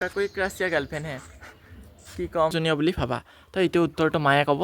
कोई क्रश या गर्लफ्रेंड है? কি কম জনীয় বুলি ভাবা? তো এইটো উত্তৰটো মায়ে ক'ব।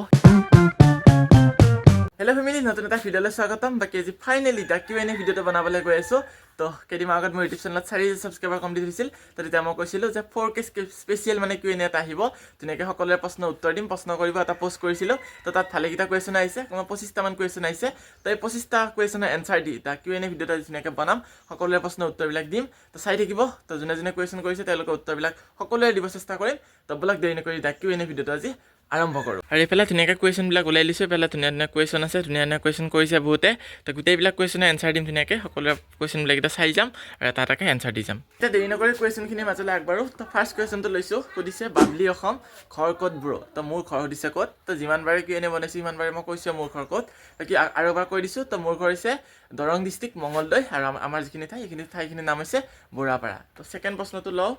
হেল্ল' ফেমিলি, নতুন এটা ভিডিঅ'লৈ স্বাগতম। বাকী আজি finally the Q N A ভিডিঅ'টো বনাবলৈ গৈ আছোঁ। তো কেইদিনমান আগত মোৰ ইউটিউব চেনেলত 4 ছাবস্ক্ৰাইবাৰ কমপ্লিট হৈছিল। তো তেতিয়া মই কৈছিলোঁ যে 4K special মানে কিউ এন এ এটা আহিব, ধুনীয়াকৈ সকলোৰে প্ৰশ্ন উত্তৰ দিম, প্ৰশ্ন কৰিব। এটা পষ্ট কৰিছিলোঁ, তো তাত ভালেকেইটা কুৱেশ্যন আহিছে, কমেও 25টামান কুৱেশ্যন আহিছে। তো এই 25টা কুৱেশ্যনৰ answer the the Q N A ভিডিঅ'টো আজি ধুনীয়াকৈ বনাম, সকলোৰে প্ৰশ্ন উত্তৰবিলাক দিম। তো চাই থাকিব। তো যোনে যোনে কুৱেশ্যন কৰিছে, তেওঁলোকৰ উত্তৰবিলাক সকলোৰে দিব চেষ্টা কৰিম। তো ব'লক, দেৰি নকৰি the Q N A ভিডিঅ'টো আজি আৰম্ভ কৰোঁ। আৰু এইফালে ধুনীয়াকৈ কুৱেশ্যনবিলাক ওলাই দিছোঁ। এইফালে ধুনীয়া ধুনীয়া কুৱেশ্যন আছে, ধুনীয়া ধুনীয়া কুৱেশ্যন কৰিছে বহুতে। তো গোটেইবিলাক কুৱেশ্যনৰ এনচাৰ দিম ধুনীয়াকৈ। সকলোৰে কুৱেশ্যনবিলাক এতিয়া চাই যাম আৰু এটা এটাকৈ এনচাৰ দি যাম। এতিয়া দেৰি নকৰি কুৱেশ্যনখিনিৰ মাজলৈ আগবাঢ়ো। তো ফাৰ্ষ্ট কুৱেশ্যনটো লৈছোঁ। সুধিছে বাবলি অসম, ঘৰ ক'ত ব্ৰ? তো মোৰ ঘৰ সুধিছে ক'ত। তো যিমান বাৰে কিউ এন এ বনাইছোঁ, সিমান বাৰে মই কৈছোঁ মোৰ ঘৰ ক'ত। বাকী আৰু এবাৰ কৈ দিছোঁ। তো মোৰ ঘৰ হৈছে দৰং ডিষ্ট্ৰিক্ট, মঙলদৈ আৰু আমাৰ যিখিনি ঠাই, সেইখিনি ঠাইখিনিৰ নাম হৈছে বৰাপাৰা। তো ছেকেণ্ড প্ৰশ্নটো লওঁ।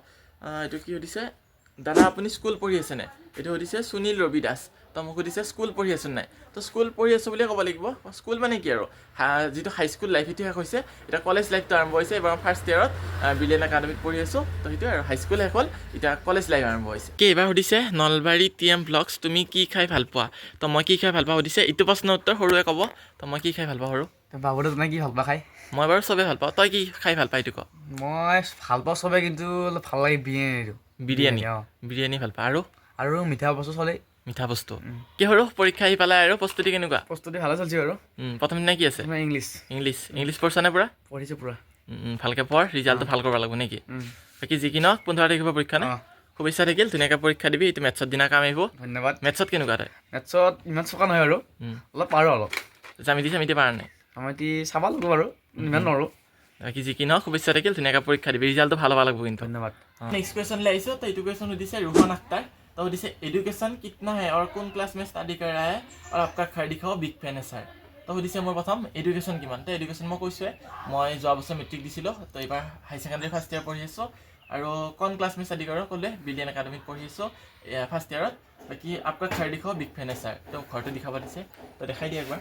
এইটো কি সুধিছে? দাদা, আপুনি স্কুল পঢ়ি আছেনে? এইটো সুধিছে সুনীল ৰবি দাস। তো মোক সুধিছে স্কুল পঢ়ি আছোঁ নাই। তো স্কুল পঢ়ি আছোঁ বুলিয়ে ক'ব লাগিব। স্কুল মানে কি আৰু, যিটো হাইস্কুল লাইফ, সেইটো শেষ হৈছে। এতিয়া কলেজ লাইফটো আৰম্ভ হৈছে। এইবাৰ ফাৰ্ষ্ট ইয়েৰত ব্ৰিলিয়েণ্ট একাডেমীত পঢ়ি আছোঁ। তো সেইটোৱে আৰু, হাইস্কুল শেষ হ'ল, এতিয়া কলেজ লাইফ আৰম্ভ হৈছে। কি এইবাৰ সুধিছে নলবাৰী টি এম ব্লগছ, তুমি কি খাই ভাল পোৱা? তো মই কি খাই ভাল পাওঁ সুধিছে। এইটো প্ৰশ্নৰ উত্তৰ সৰুৱে ক'ব। তো মই কি খাই ভাল পাওঁ সৰু? বাবুটো তুমি কি ভাল পা খাই? মই বাৰু চবেই ভাল পাওঁ। তই কি খাই ভাল পাওঁ এইটো ক। মই ভাল পাওঁ চবে, কিন্তু অলপ ভাল লাগে বিৰিয়ানীটো। বিৰিয়ানী? অঁ। বিৰিয়ানী ভাল পাওঁ আৰু? আৰু মিঠা বস্তু চলে। মিঠা বস্তু। কি সৰু, পৰীক্ষা আহি পালে আৰু প্ৰস্তুতি কেনেকুৱা? প্ৰস্তুতি ভালে চলছে বাৰু। প্ৰথম দিনা কি আছে? তোমাৰ ইংলিছ। ইংলিছ। ইংলিছ পঢ়ছানে পূৰা? পঢ়িছোঁ পূৰা। ভালকৈ পঢ়, ৰিজাল্টটো ভাল কৰিব লাগিব নেকি? বাকী যি কি নহওক, 15 তাৰিখৰ পৰা পৰীক্ষা নে? অঁ। শুভেচ্ছা থাকিল, ধুনীয়াকৈ পৰীক্ষা দিবি। এইটো মেথছৰ দিনা কাম আহিব। ধন্যবাদ। মেথছত কেনেকুৱা তই? মেথছত ইমান চোকা নহয় বাৰু। অলপ পাৰোঁ অলপ। জ্যামিতি চামিতি পাৰা নাই? আমি চাব লাগিব বাৰু, ইমান নোৱাৰোঁ। বাকী যি কি নহওক, শুভেচ্ছা থাকিল, ধুনীয়াকৈ পৰীক্ষা দিবি, ৰিজাল্টটো ভাল হ'ব লাগিব কিন্তু। ধন্যবাদ। নেক্সট কুৱেশ্যনলৈ আহিছোঁ। তো এইটো কুৱেশ্যন সুধিছে ৰোহন আখতাৰ। তো সুধিছে, एजुकेशन कितना है और कौन क्लास में स्टडी कर रहा है और आपका घर दिखाओ, बिग फैन है सर। তো সুধিছে মোৰ প্ৰথম এডুকেশ্যন কিমান। তো এডুকেশ্যন মই কৈছোঁৱে, মই যোৱা বছৰ মেট্ৰিক দিছিলোঁ। তো এইবাৰ হাই ছেকেণ্ডেৰী ফাৰ্ষ্ট ইয়েৰ পঢ়ি আছোঁ। আৰু कौन क्लास में स्टडी करो ক'লে, ব্ৰিলিয়েণ্ট একাডেমীত পঢ়ি আছোঁ ফাৰ্ষ্ট ইয়েৰত। বাকী आपका घर दिखाओ, बिग फैन है सर। তো ঘৰটো দেখাব দিছে, তো দেখাই দিয়ে একবাৰ।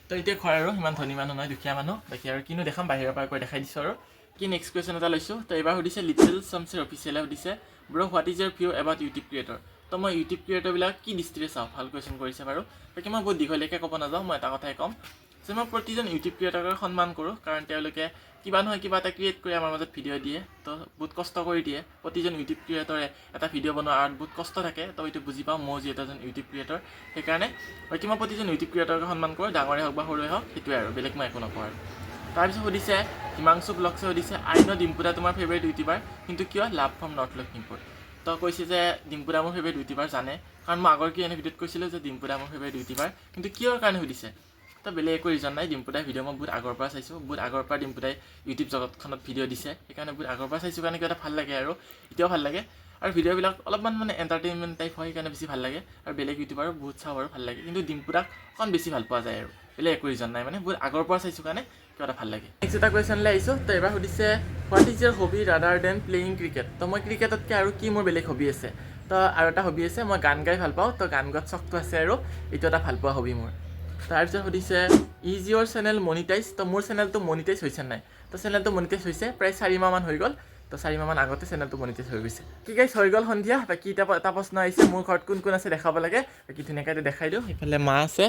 তো এতিয়া ঘৰ আৰু সিমান ধনী মানুহ নহয়, দুখীয়া মানুহ। বাকী আৰু কিনো দেখাম, বাহিৰৰ পৰা কৈ দেখাই দিছোঁ। আৰু কি নেক্সট কুৱেশ্যন এটা লৈছোঁ। তো এইবাৰ সুধিছে লিটিল চামচেৰ অফিচিয়েলে, সুধিছে, "Bro, what is your view about YouTube creator?" তো মই ইউটিউব ক্ৰিয়েটৰবিলাক কি দৃষ্টিৰে চাওঁ, ভাল কুৱেশ্যন কৰিছে বাৰু। বাকী মই বহুত দীঘলীয়াকৈ ক'ব নাযাওঁ, মই এটা কথাই ক'ম যে মই প্ৰতিজন ইউটিউব ক্ৰিয়েটৰকে সন্মান কৰোঁ, কাৰণ তেওঁলোকে কিবা নহয় কিবা এটা ক্ৰিয়েট কৰি আমাৰ মাজত ভিডিঅ' দিয়ে। তো বহুত কষ্ট কৰি দিয়ে। প্ৰতিজন ইউটিউব ক্ৰিয়েটৰে এটা ভিডিঅ' বনোৱাৰ আঁৰত বহুত কষ্ট থাকে। তো এইটো বুজি পাওঁ ময়ো, যিহেতু এজন ইউটিউব ক্ৰিয়েটৰ, সেইকাৰণে। বাকী মই প্ৰতিজন ইউটিউব ক্ৰিয়েটৰকে সন্মান কৰোঁ, ডাঙৰে হওক বা সৰুৱে হওক। সেইটোৱে আৰু, বেলেগ মই একো নকওঁ। আৰু তাৰপিছত সুধিছে হিমাংশু ব্লগছে, সুধিছে, আই ন ডিম্পুদা তোমাৰ ফেভৰেট ইউটিউবাৰ, কিন্তু কিয়? Love from north Lakhimpur. তো কৈছে যে ডিম্পুদা মোৰ ফেভৰেট ইউটিউবাৰ জানে, কাৰণ মই আগৰ কি এনে ভিডিঅ'ত কৈছিলোঁ যে ডিম্পুদা মোৰ ফেভৰেট ইউটিউবাৰ, কিন্তু কিয়ৰ কাৰণে সুধিছে? তো বেলেগ একো ৰিজন নাই, ডিম্পুদাই ভিডিঅ' মই বহুত আগৰ পৰা চাইছোঁ। বহুত আগৰ পৰা ডিম্পুদাই ইউটিউব জগতখনত ভিডিঅ' দিছে, সেইকাৰণে বহুত আগৰ পৰা চাইছোঁ কাৰণে কিবা এটা ভাল লাগে আৰু এতিয়াও ভাল লাগে। আৰু ভিডিঅ'বিলাক অলপমান মানে এণ্টাৰটেইনমেণ্ট টাইপ হয়, সেইকাৰণে বেছি ভাল লাগে। আৰু বেলেগ ইউটিউবাৰো বহুত চাওঁ আৰু ভাল লাগে, কিন্তু ডিম্পুদাক অকণ বেছি ভাল পোৱা যায়। আৰু বেলেগ একো ৰিজন নাই, মানে বহুত আগৰ পৰা চাইছোঁ কাৰণে কিবা এটা ভাল লাগে। নেক্সট এটা কুৱেশ্যনলৈ আহিছোঁ। তো এবাৰ সুধিছে, "What is your hobby rather than playing cricket?" তো মই ক্ৰিকেটতকৈ আৰু কি মোৰ বেলেগ হবি আছে? তো আৰু এটা হবি আছে, মই গান গাই ভাল পাওঁ। তো গান গোৱাত চখটো আছে আৰু এইটো এটা ভাল পোৱা হবি মোৰ। তাৰপিছত সুধিছে, "Is your channel monetize?" তো মোৰ চেনেলটো মনিটাইজ হৈছে নাই? তো চেনেলটো মনিটাইজ হৈছে, প্ৰায় 4 মাহমান হৈ গ'ল। তো 4 মাহমান আগতে চেনেলটো মনিটাইজ হৈ গৈছে। কি গাইছ, হৈ গ'ল সন্ধিয়া। বাকী এতিয়া এটা প্ৰশ্ন আহিছে, মোৰ ঘৰত কোন কোন আছে দেখাব লাগে। বাকী ধুনীয়াকৈ এতিয়া দেখাই দিওঁ। ইফালে মা আছে,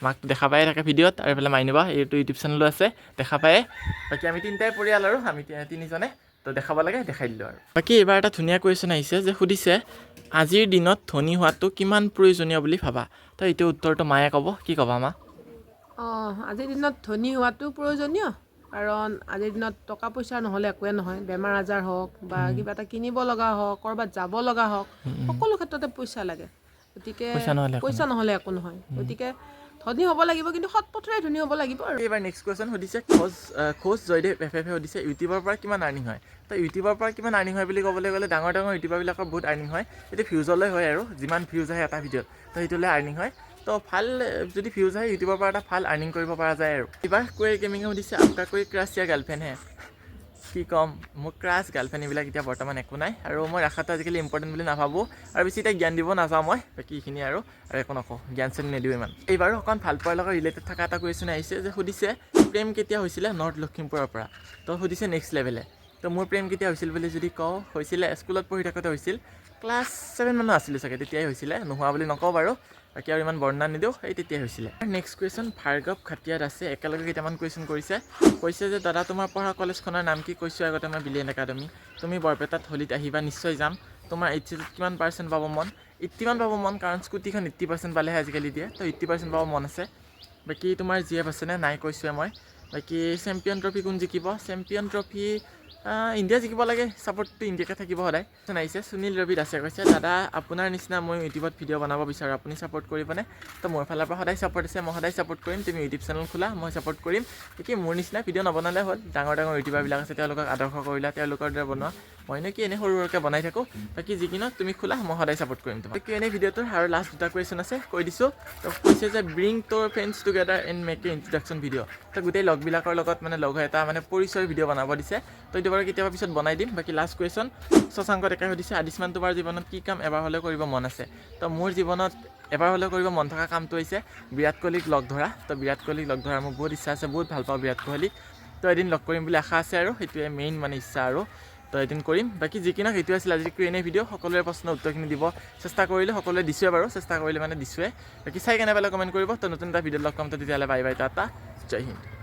মাকটো দেখা পায়ে থাকে ভিডিঅ'ত। আৰু এইফালে মাইনুবা, এইটো ইউটিউব চেনেলো আছে, দেখা পায়ে। বাকী আমি তিনিটাই পৰিয়াল আৰু আমি তিনিজনে। তো দেখাব লাগে, দেখাই দিলোঁ। আৰু বাকী এইবাৰ এটা ধুনীয়া কুৱেশ্যন আহিছে যে সুধিছে, আজিৰ দিনত ধনী হোৱাটো কিমান প্ৰয়োজনীয় বুলি ভাবা? তো এইটো উত্তৰটো মায়ে ক'ব। কি ক'বা মা? অঁ, আজিৰ দিনত ধনী হোৱাটো প্ৰয়োজনীয়, কাৰণ আজিৰ দিনত টকা পইচা নহ'লে একোৱে নহয়। বেমাৰ আজাৰ হওক বা কিবা এটা কিনিব লগা হওক, ক'ৰবাত যাব লগা হওক, সকলো ক্ষেত্ৰতে পইচা লাগে। গতিকে পইচা নহ'লে একো পইচা নহ'লে একো নহয়। গতিকে ধনী হ'ব লাগিব, কিন্তু সৎ পথেৰে ধনী হ'ব লাগিব। আৰু এইবাৰ নেক্সট কুৱেশ্যন সুধিছে খোজ খোজ জয়দেৱ এফ এফে, সুধিছে ইউটিউবৰ পৰা কিমান আৰ্নিং হয়? তো ইউটিউবৰ পৰা কিমান আৰ্নিং হয় বুলি ক'বলৈ গ'লে ডাঙৰ ডাঙৰ ইউটিউবাৰবিলাকৰ বহুত আৰ্নিং হয়। এইটো ভিউজলৈ হয় আৰু যিমান ভিউজ আহে এটা ভিডিঅ'ত, তো সেইটোলৈ আৰ্নিং হয়। তো ভাল যদি ভিউজ আহে, ইউটিউবৰ পৰা এটা ভাল আৰ্নিং কৰিব পৰা যায়। আৰু এইবাৰ কুৱেৰ গেমিঙে সুধিছে, आपका कोई क्रश या गर्लफ्रेंड है? কি ক'ম, মোৰ ক্ৰাছ, গাৰ্লফ্ৰেণ্ড এইবিলাক এতিয়া বৰ্তমান একো নাই। আৰু মই ৰখাটো আজিকালি ইম্পৰ্টেণ্ট বুলি নাভাবোঁ আৰু বেছি এতিয়া জ্ঞান দিব নাযাওঁ মই। বাকী এইখিনি আৰু একো নকওঁ, জ্ঞান চান নিদিওঁ ইমান। এইবাৰো অকণ ভাল পোৱাৰ লগত ৰিলেটেড থকা এটা কুৱেশ্যন আহিছে যে সুধিছে, প্ৰেম কেতিয়া হৈছিলে নৰ্থ লখিমপুৰৰ পৰা? তো সুধিছে নেক্সট লেভেলে। তো মোৰ প্ৰেম কেতিয়া হৈছিল বুলি যদি কওঁ, হৈছিলে স্কুলত পঢ়ি থাকোঁতে হৈছিল। ক্লাছ 7 মানত আছিলোঁ চাগে, তেতিয়াই হৈছিলে। নোহোৱা বুলি নকওঁ বাৰু, বাকী আৰু ইমান বৰ্ণনা নিদিওঁ, সেই তেতিয়াই হৈছিলে। নেক্সট কুৱেশ্যন, ভাৰ্গৱ খাটিয়াত আছে, একেলগে কেইটামান কুৱেশ্যন কৰিছে। কৈছে যে দাদা, তোমাৰ পঢ়া কলেজখনৰ নাম কি? কৈছোঁ আগতে মই, বিলিয়ন একাডেমি। তুমি বৰপেটাত হোলীত আহিবা? নিশ্চয় যাম। তোমাৰ এইচএছত কিমান পাৰ্চেণ্ট পাব মন? 80মান পাব মন, কাৰণ স্কুটিখন 80% পালেহে আজিকালি দিয়ে। তো 80% পাব মন আছে। বাকী তোমাৰ জি এফ আছেনে নাই? কৈছোঁৱে মই। বাকী চেম্পিয়ন ট্ৰফি কোন জিকিব? চেম্পিয়ন ট্ৰফি ইণ্ডিয়া জিকিব লাগে, ছাপৰ্টটো ইণ্ডিয়াকে থাকিব সদায়। আহিছে সুনীল ৰবি দাসে, কৈছে দাদা, আপোনাৰ নিচিনা মই ইউটিউবত ভিডিঅ' বনাব বিচাৰোঁ, আপুনি ছাপৰ্ট কৰিবনে? তো মোৰ ফালৰ পৰা সদায় ছাপৰ্ট আছে, মই সদায় ছাপৰ্ট কৰিম। তুমি ইউটিউব চেনেল খোলা, মই ছাপৰ্ট কৰিম। বাকী মোৰ নিচিনা ভিডিঅ' নবনালে হ'ল। ডাঙৰ ডাঙৰ ইউটিউবাৰবিলাক আছে, তেওঁলোকক আদৰ্শ কৰিলা, তেওঁলোকৰ দৰে বনোৱা। মইনো কি, এনেই সৰু সৰুকৈ বনাই থাকোঁ। বাকী যি কি নহওক, তুমি খোলা, মই সদায় ছাপৰ্ট কৰিম তোমাক। বাকী এনেই ভিডিঅ'টোৰ আৰু লাষ্ট দুটা কুৱেশ্যন আছে, কৈ দিছোঁ। তো কৈছে যে bring your friends together and make a introduction video। তো গোটেই লগবিলাকৰ লগত মানে লগ হৈ এটা মানে পৰিচয়ৰ ভিডিঅ' বনাব দিছে। তো এইটো বাৰু কেতিয়াবা পিছত বনাই দিম। বাকী লাষ্ট কুৱেশ্যন, শশাংক ডেকাই সুধিছে, আদিষ্মান, তোমাৰ জীৱনত কি কাম এবাৰ হ'লেও কৰিব মন আছে? তো মোৰ জীৱনত এবাৰ হ'লেও কৰিব মন থকা কামটো হৈছে বিৰাট কোহলিক লগ ধৰা। তো বিৰাট কোহলিক লগ ধৰাৰ মোৰ বহুত ইচ্ছা আছে, বহুত ভাল পাওঁ বিৰাট কোহলিক। তো এদিন লগ কৰিম বুলি আশা আছে আৰু সেইটোৱে মেইন মানে ইচ্ছা আৰু তো এদিন কৰিম। বাকী যি কি নহওক, সেইটোৱে আছিল আজিৰ কিউ এন এ ভিডিঅ'। সকলোৰে প্ৰশ্নৰ উত্তৰখিনি দিব চেষ্টা কৰিলোঁ, সকলোৱে দিছোৱে বাৰু, চেষ্টা কৰিলে মানে দিছোৱে। বাকী চাই কেনে পালে কমেণ্ট কৰিব। তো নতুন এটা ভিডিঅ'ত লগ পাম, তো তেতিয়াহ'লে বাই বাই, টাটা, জয় হিন্দ।